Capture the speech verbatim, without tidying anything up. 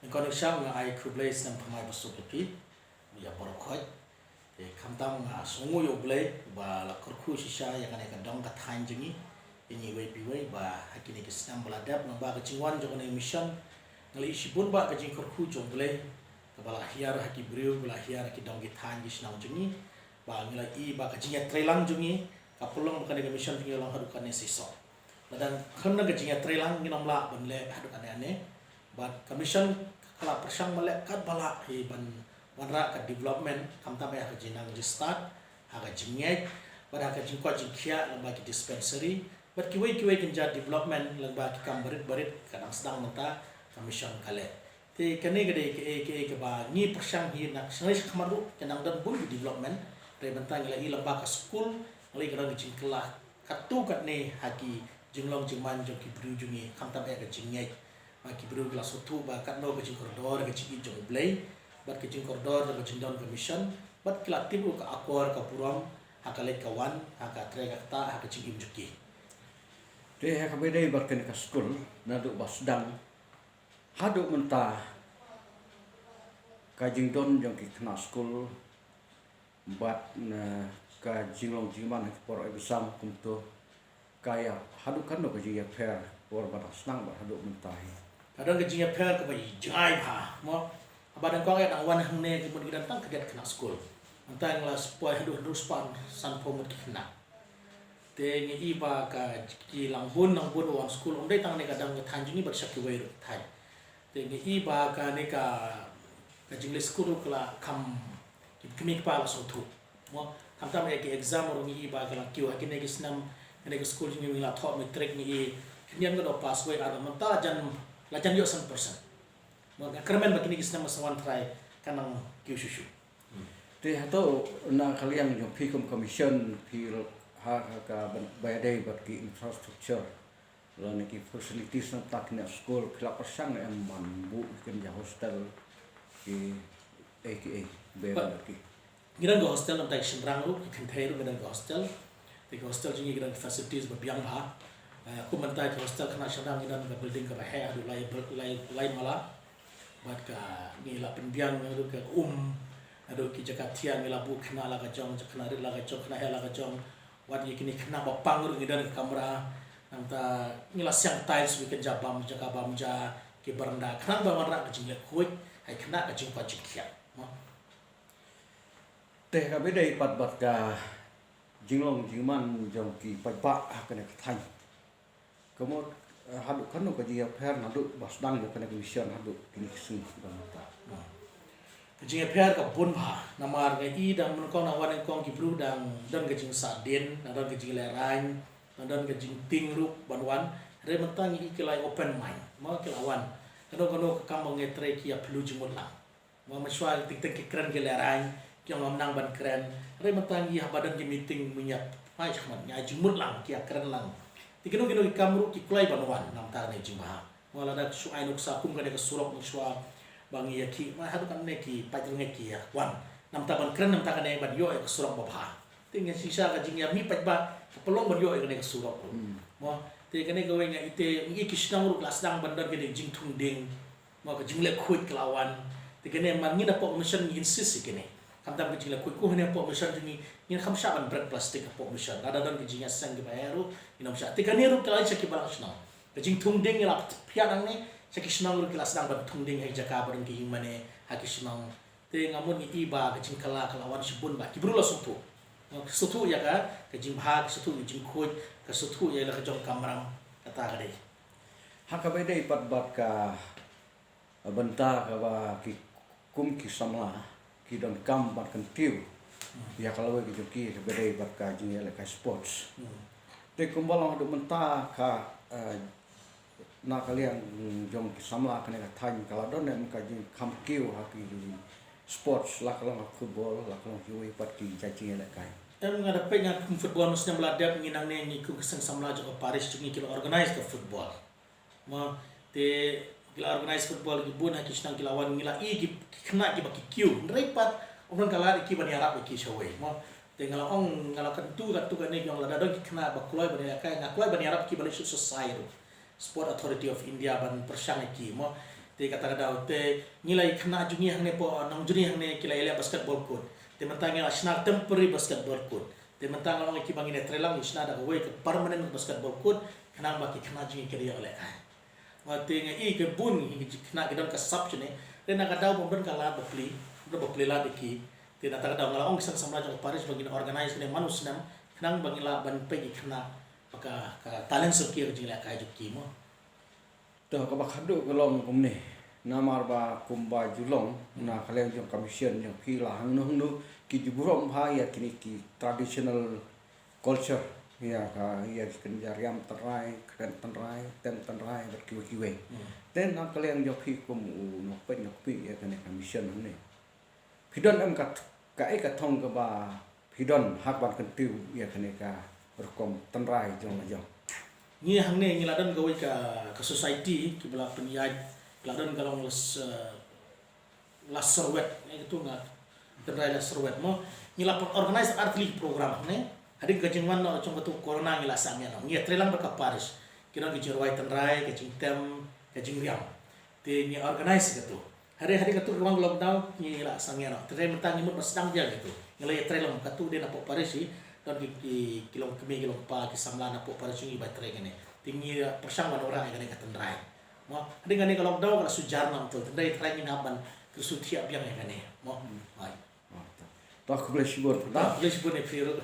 Kong Nongsham, nga ai khublei snem thymmai basuk ïa phi, ïa baroh khoit. Te khamtam nga sngewnguh ïa U Blei ba la kyrkhu shisha ïa kane ka dong ka thaiñ jong ngi, ïa ngi iwei pa iwei, ba ha kine ki snem ba la dep, naba ka jingwan jong kane ka mission, nga la ïohi shibun ba ka jingkyrkhu jong U Blei kaba la hiar ha ki briew, ba la hiar ha ki dong ki thaiñ ki shnong jong ngi, ba ngi la ïohi ba ka jingïatreilang jong ngi ka pynlong ba kane ka mission jong ngi long haduh kane shisha. Lada khlem don ka jingïatreilang ngin ym lah ban leh haduh kane kane. Bad ka mission ka la pyrshang ban leh katba lah hi ban wanrah ka development, khamtam eh ha ka jingnang jingstad, ha ka jingngeit, bad ha ka jingkoit jingkhiah lyngba ki dispensary, bad kiwei kiwei ki jait development lyngba ki kam barit barit ka dang sdang mynta ka mission ka leh. Te kane ka dei kaei kaei kaba ngi pyrshang hi na ka shnong sha khmat ruh, ka dang don bun ki development. Hynrei mynta ngi la ïohi lyngba ka skul, ngi la ïohi ka dang ka jingkylla katto katne ha ki jinglong jingman jong ki briew jong ngi, khamtam eh ka jingngeit. Ba ki briew ki la sngewthuh ba katno ka jingkordor ka jingïeit jong U Blei, bad ka jingkordor jong ka jingdon ka mission, bad ki la tip ruh ka akor ka burom ha ka leit ka wan, ha ka trei ka ktah, ha ka jingim jong ki. Te ha kaba ïadei bad kane ka skul, naduh ba sdang haduh mynta, ka jingdon jong ki khynnah skul bad, eh, ka jinglong jingman ha ki por exam kumto, ka ïa haduh katno ka jingïapher por ba dang sdang bad haduh mynta hi? Ka don ka jingïapher kaba jngai bha, mo. Haba dang kwah ïa dang wan hangne ki mut ki don tang khadduh khynnah skul. Mynta ngi la poi haduh hynriew spah sanphew ngut ki khynnah. Te ngi i ba ka ki lang bun lang bun wan skul, ym dei tang ne ka dang ka thaiñ jong ngi bad sha kiwei ruh thaiñ. Te ngi i ba kane ka, ka jingleh skul ruh ka la kham, ki kmie ki kpa la sngewthuh. Mo, khamtam eh ki exam ruh ngi i ba ka la kiew ha kine ki snem, kane ka skul jong ngi la thoh matric ngi i khyndiat ngut u pass wei ar, mynta la jan, la jan ïoh san percent. Mo, nga kyrmen ba kine ki snem ba sa wan trai kan nang kiew shuh shuh. Te hato na ka liang jong phi kum ka mission phi ha, ha kaba ïadei bad ki infrastructure lane ki facilities na bynta kine ki skul, phi la pyrshang em ban buh ki jait hostel, ki, eh, ki, eh, ba, bad ki? Ngi don ka hostel na bynta ki shynrang ruh, ki kynthei ruh ngi don ka hostel. Te ka hostel jong ngi ki don ki facilities ba biang bha. Eh, kum mynta ki hostel khynnah shynrang ngi don ka building kaba heh haduh lai, lai, lai mala. Bad ka ngi la pynbiang ruh ka um, ruh ki jaka thiah ngi la buh khynnah la ka jong, khynnah rit la ka jong, khynnah heh la ka jong. Wat ïa kine khynnah ba pang ruh ngi don ka kamra. Nangta ngi la siang tiles ruh ki jaka bam, jaka bam ja, ki baranda. Khnang ba wanrah ka jingleh khuid ha ki khynnah, ka jingkoit jingkhiah. Mo. Te kaba ïadei pat bad ka jinglong jingman jong ki paidbah ha kane ka thaiñ, ka mut, eh, haduh katno ka jingïapher naduh ba sdang ïa kane ka mission haduh kine ki sngi ba mynta? Ka jingïapher ka bun bha, namar nga i dang nyngkong, dang wan nyngkong ki briew dang don ka jingsahdien, dang don ka jinglehraiñ, dang don ka jingtieng ruh ban wan. Hynrei mynta ngi i ki la open mind, mo, ki la wan. Kano kano ka kam ba ngi trei ki ïa pynlut jingmut lang. Mo, mynshuwa teng teng ki kren ki lehraiñ, ki ong ngam nang ban kren. Hynrei mynta ngi haba don ki meeting mynta, ai shakhmat, ngi ai jingmut lang, ki ïa kren lang. Te kino kino ki kam ruh ki kloi ban wan na bynta kane ka jingbha. Mo, lada shu ai nuksa kum kane ka surok mynshuwa ba ngi ïa ki, mo, haduh katne ki paid rngeit ki ïa wan na bynta ban kren na bynta kane ban ïoh ïa ka surok ba bha. Te ngi shisha ka jingïamih paidbah ka pynlong ban ïoh ïa kane ka surok ruh. Hmm. Mo, te kane kawei nga i te ngi ki shnong ruh ki la sdang ban don kane ka jingthung dieng. Mo, ka jingleh khuid ka la wan. Te kane man ngi na pdeng mission ngi insist ïa kane. Khamtam ka jingleh khuid, ko hynne pdeng mission jong ngi, ngin kham shah ban bret plastik ha pdeng mission. Lada don ka jingïaseng kiba heh ruh ngin ym shah. Te kane ruh ka la leit sha ki balang shnong. Ka jingthung dieng ngi la phiah nangne, sha ki shnong ruh ki la sdang ban thung dieng ha ki jaka ba don ki ïing mane ha ki shnong. Te nga mut ngi i ba ka jingkylla ka la wan shibun bha, ki briew la sngewthuh. Ka sngewthuh ïa ka, ka jingbha, ka sngewthuh ïa ka jingkhuid, ka sngewthuh ïa la ka jong ka kamram, kata ka dei. Ha kaba ïadei pat bad ka bynta kaba ki kum ki samla ki donkam ban kyntiew ïa ka lawei ka jong ki kaba ïadei bad ka jingïalehkai sports. Hmm. Te kumba long haduh mynta ka, eh, na ka liang jong ki samla kane ka thaiñ ka la don em ka jingkham kiew ha ki sports, la ka long ha football, la ka long kiwei pat ki jait jingïalehkai? Em, nga da peit nga kum football, mynta snem ba la dep ngi nangne ngi kum ki seng samla jong ka parish jong ngi ki la organize ka football. Mo, te ki la organize football ki bun ha ki shnong, ki la wan, ngi la i ki, ki khynnah kiba ki kiew. Hynrei pat ym don ka lad ïa ki ban ïarap ïa ki shawei. Mo, te nga la ong, nga la kyntu katto katne ki ong lada don ki khynnah ba kloi ban ïalehkai, nga kloi ban ïarap ki ban leit sha U S A I ruh, Sport Authority of India, ban pyrshang ïa ki. Mo, Te kata ka daw te ngi la ïa khynnah jong ngi hangne hapoh Nongjri hangne ki la ïa leh basketball court. Te mynta ngi la shna temporary basketball court. Te mynta nga ong ïa ki ba ngin ïa trei lang, ïa shna da kawei ka permanent basketball court, khnang ba ki khynnah jong ngi kin ïoh lehkai. Nga te nga i ka bun ki khynnah ki don ka sap shane. Te na ka daw bym don ka lad ba plie, bym don ba plie lad ïa ki. Te na kata ka daw nga la ong ki seng samla jong ka parish ba ngin organize kane man u snem, khnang ba ngin lah ban peit ki khynnah ba ka, ka talent jong ki, ka jinglehkai jong ki mo. To, kaba khadduh ka long kumne. Namar ba kumba ju long na ka liang jong ka mission jong phi la hangno hangno ki ju burom bha ïa kine ki traditional culture, ïa ka, ïa ki kynja riam tynrai, kren tynrai, tem tynrai bad kiwei kiwei. Te na ka liang jong phi kum u nongpeit nongkmie ïa kane ka mission hangne, phi don em ka, kaei ka thong kaba phi don hap ban kyntiew ïa kane ka rukom tynrai jong la jong? Ngi hangne ngi la don kawei ka, ka society kiba la pynïaid, la don ka long la s-, la serwet, eh, katu nga tynrai la serwet mo. Ngi la pyn organize artylli ki program hangne. Hadien ka jingwan noh jong katu corona ngi la sangeh noh. Ngi ïa trei lang bad ka parish. Ki don ki jingrwai tynrai, ka jingtem, ka jingriam. Te ngi organize katu. Hynrei hadien katu ka wan lockdown ngi la sangeh noh. Te mynta ngi mut ban sdang biang katu. Ngi la ïa trei lang katu dei napoh parish hi. Don ki, ki, ki long kmie, ki long kpa, ki samla napoh parish ngi ba trei kane. Te ngi pyrshang ban wanrah ïa kane ka tynrai. Mo, hadien kane ka lockdown ka la shu jar noh, te tynrai tynrai ngin hap ban kyrshu thiah biang ïa kane. Mo. Hai. To khublei shibun. To khublei shibun ïa phi ruh.